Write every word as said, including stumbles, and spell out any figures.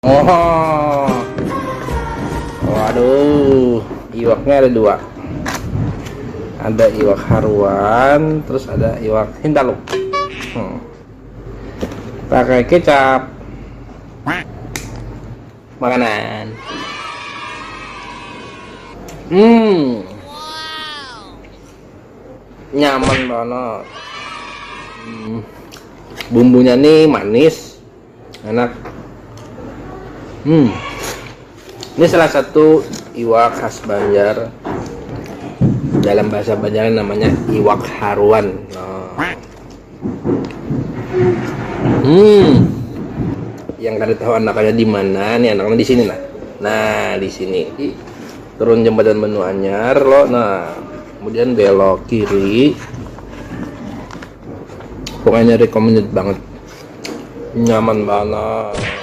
Oh, waduh, iwaknya ada dua. Ada iwak haruan, terus ada iwak hintalu. Hmm. Pakai kecap. Makanan. Hmm. Nyaman banget. Hmm. Bumbunya nih manis, enak. Hmm. Ini salah satu iwak khas Banjar. Dalam bahasa Banjar namanya iwak haruan. Nah. Hmm. Yang kada tahu anaknya di mana nih, anaknya di sini nah. Nah, di sini. Turun jembatan Benua Anyar lo. Nah, kemudian belok kiri. Pokoknya recommended banget. Nyaman banget.